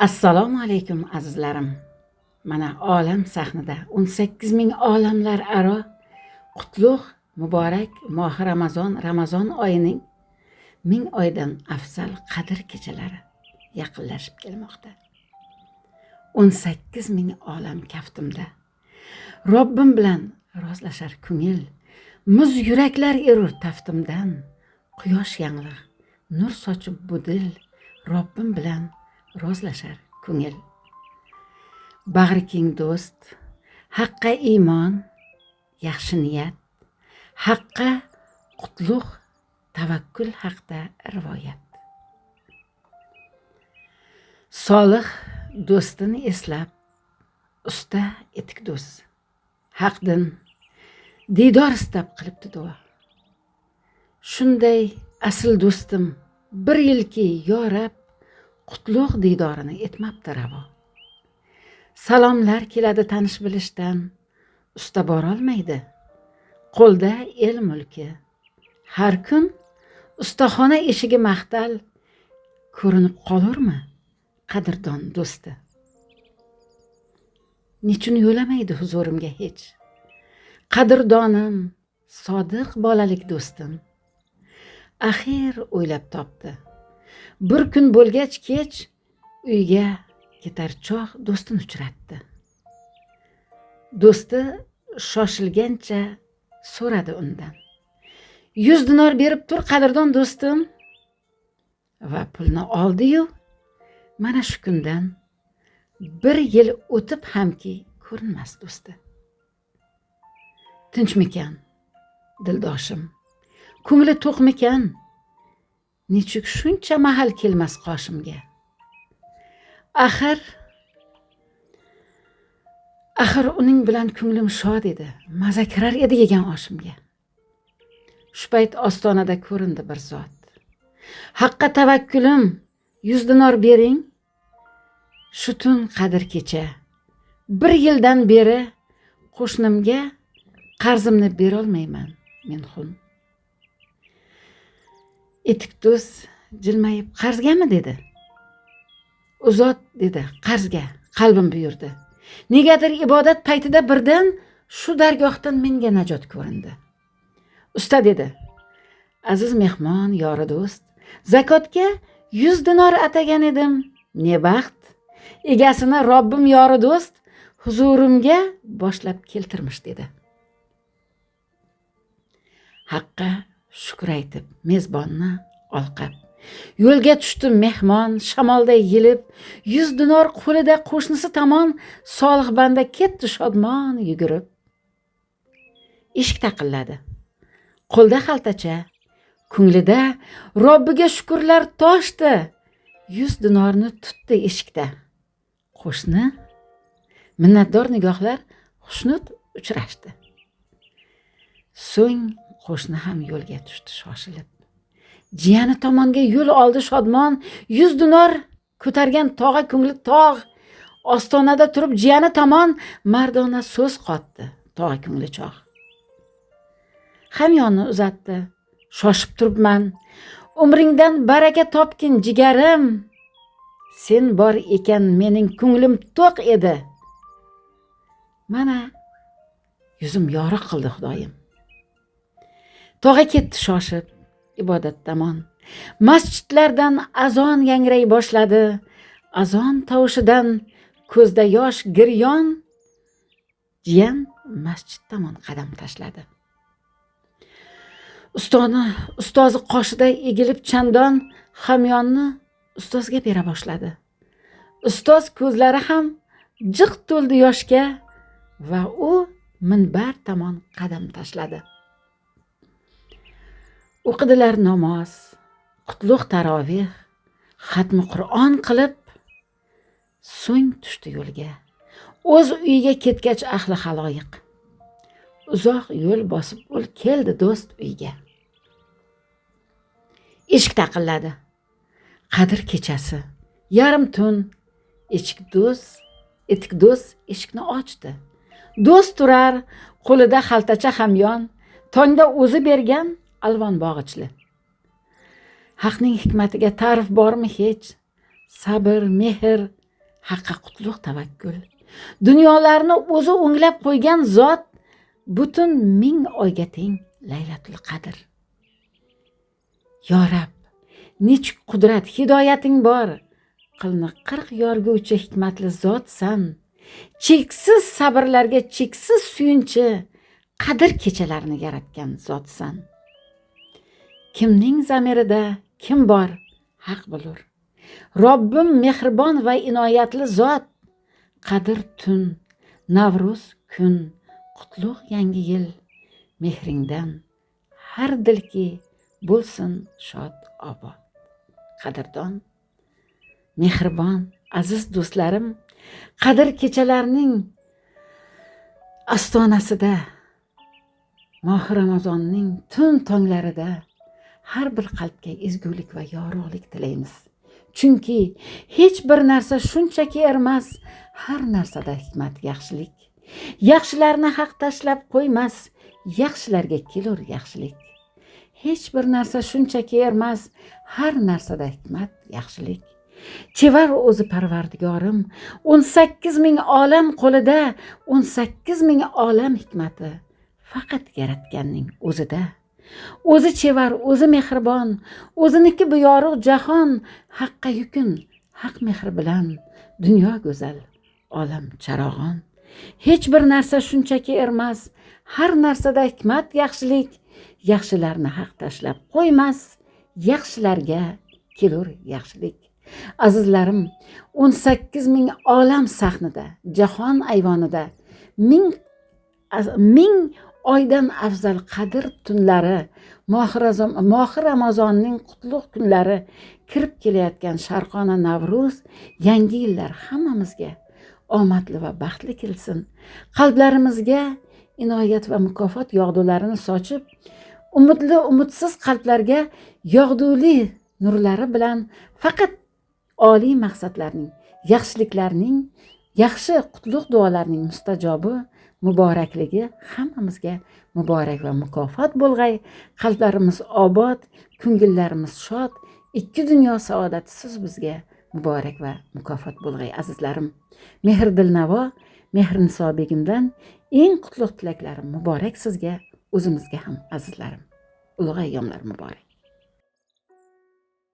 Assalomu alaykum, azizlarim. Mana olam sahnida 18 ming olamlar aro qutlug' muborak mohi Ramazon, Ramazon oyining ming oydan afzal qadr kechalari yaqinlashib kelmoqda. 18 ming olam kaftimda. Robbim bilan rozlashar ko'ngil, muz yuraklar erur taftimdan. Quyosh yangliq nur sochib bu dil, Robbim bilan rozlashar ko'ngil. Bag'ri keng do'st, haqqa iymon, yaxshi niyat, haqqa qutlug' tavakkul haqda rivoyat. Solih do'stini eslab, usta etik do'st, haqdin diydor istab qilibdi duo. Shunday asl do'stim bir yilki, yo Rab, qutlug' diydorini etmabdi ravo. Salomlar keladi tanish bilishdan, usta borolmaydi. Qo'lda el mulki. Har kun ustaxona eshigi mahtal, ko'rinib qolurmi qadrdon do'sti? Nechun yo'lamaydi huzurimga hech? Qadrdonim, sodiq bolalik do'stim. Axir o'ylab topdi. Bir kun bo'lgach kech, uyga ketar chog' do'stini uchratdi. Do'sti shoshilgancha so'radi undan: 100 dinor berib tur, qadrdon do'stim. Va pulni oldi-yu, mana shu kundan bir yil o'tib hamki ko'rinmas do'sti. Tinchmikan dildoshim? Ko'ngli to'qmikan? Nechuk shuncha mahal kelmas qoshimga? Axir uning bilan ko'nglim shod edi, maza kirar edi yegan oshimga. Shu payt ostonada ko'rindi bir zot. Haqqa tavakkulim, 100 dinor bering. Shu tun qadr kecha. Bir yildan beri qo'shnimga qarzimni berolmayman men xun. Etik do'st jilmayib, qarzgami dedi. U zot dedi, qarzga qalbim buyurdi. Negadir ibodat paytida birdan shu dargohdan menga najot ko'rindi. Usta dedi: Aziz mehmon, yori do'st, zakotga 100 dinor atagan edim. Ne baxt! Egasini Robbim yori do'st huzurimga boshlab keltirmish dedi. Haqqa shukr aytib, mezbonni olqab. Yo'lga tushdi mehmon, shamolday yelib, 100 dinor qo'lida qo'shnisi tomon solih banda ketdi shodmon yugurib. Eshik taqilladi. Qo'lda xaltacha, ko'nglida Robbiga shukrlar toshdi. 100 dinorni tutdi eshikda. Qo'shni minnatdor nigohlar xushnud uchrashdi. So'ng qo'shni ham yo'lga tushdi shoshilib. Jiyani tomonga yo'l oldi shodmon, 100 dinor ko'targan tog'a ko'ngli tog'. Ostonada turib jiyani tomon mardona so'z qotdi tog'a ko'ngli chog'. Hamyonni uzatdi. Shoshib turibman. Umringdan baraka topgin jigarim. Sen bor ekan mening ko'nglim to'q edi. Mana yuzim yorug' qildi Xudoyim. Tog'a ketdi shoshib ibodat tomon. Masjidlardan azon yangray boshladi. Azon tovushidan ko'zda yosh giryon. Jiyan masjid tomon qadam tashladi. Ustoni ustozi qoshida egilib chandon hamyonni ustozga bera boshladi. Ustoz ko'zlari ham jiq to'ldi yoshga va u minbar tomon qadam tashladi. O'qidilar namoz, qutlug' taroveh, xatmi Qur'on qilib, so'ng tushdi yo'lga. O'z uyiga ketgach ahli xaloyiq. Uzoq yo'l bosib ul keldi do'st uyga. Eshik taqilladi. Qadr kechasi, yarim tun. Eshik do'st, etik do'st eshikni ochdi. Do'st turar, qo'lida xaltacha hamyon, tongda o'zi bergan alvon bog'ichli. Haqning hikmatiga ta'rif bormi hech? Sabr, mehr. Haqqa qutlug' tavakkul. Dunyolarni o'zi o'nglab qo'ygan zot, butun 1000 oyga teng Laylatul Qadr. Yo Rab, nechuk qudrat, hidoyating bor, qilni 40 yorguvchi hikmatli zotsan. Cheksiz sabrlarga cheksiz suyunchi, qadr kechalarini yaratgan zotsan. Kimning zamirida kim bor, haq bilur. Robbim mehribon va inoyatli zot. Qadr tun, Navruz kun, qutlug' yangi yil, mehringdan har dilki bo'lsin shod obod. Qadrdon, mehribon, aziz do'stlarim, qadr kechalarining ostonasida, mohi Ramazonning tun tonglarida har bir qalbga ezgulik va yorug'lik tilaymiz. Chunki hech bir narsa shunchaki ermas, har narsada hikmat, yaxshilik. Yaxshilarni haq tashlab qo'ymas, yaxshilarga kelur yaxshilik. Hech bir narsa shunchaki ermas, har narsada hikmat, yaxshilik. Chevar o'zi Parvardigorim, 18 ming olam qo'lida, 18 ming olam hikmati faqat yaratganning o'zida. O'zi chevar, o'zi mehribon, o'ziniki bu yorug' jahon, haqqa yukun, haq mehri bilan dunyo go'zal, olam charog'on. Hech bir narsa shunchaki ermas, har narsada hikmat, yaxshilik. Yaxshilarni haq tashlab qo'ymas, yaxshilarga kelur yaxshilik. Azizlarim, 18 ming olam sahnida, jahon ayvonida ming oydan afzal qadr tunlari, mohi Ramazonning qutlug' kunlari, kirib kelayotgan sharqona Navruz, yangi yillar hammamizga omadli va baxtli kelsin. Qalblarimizga inoyat va mukofot yog'dularini sochib, umidli, umidsiz qalblarga yog'duli nurlari bilan faqat oliy maqsadlarning, yaxshiliklarning, yaxshi qutlug' duolarning mustajobi, muborakligi hammamizga muborak va mukofot bo'lg'ay. Qalblarimiz obod, ko'ngillarimiz shod, ikki dunyo saodati siz bizga muborak va mukofot bo'lg'ay, azizlarim. Mehr Dilnavo, Mehriniso begimdan eng qutlug' tilaklarim muborak sizga, o'zimizga ham, azizlarim. Ulug' ayyomlar muborak.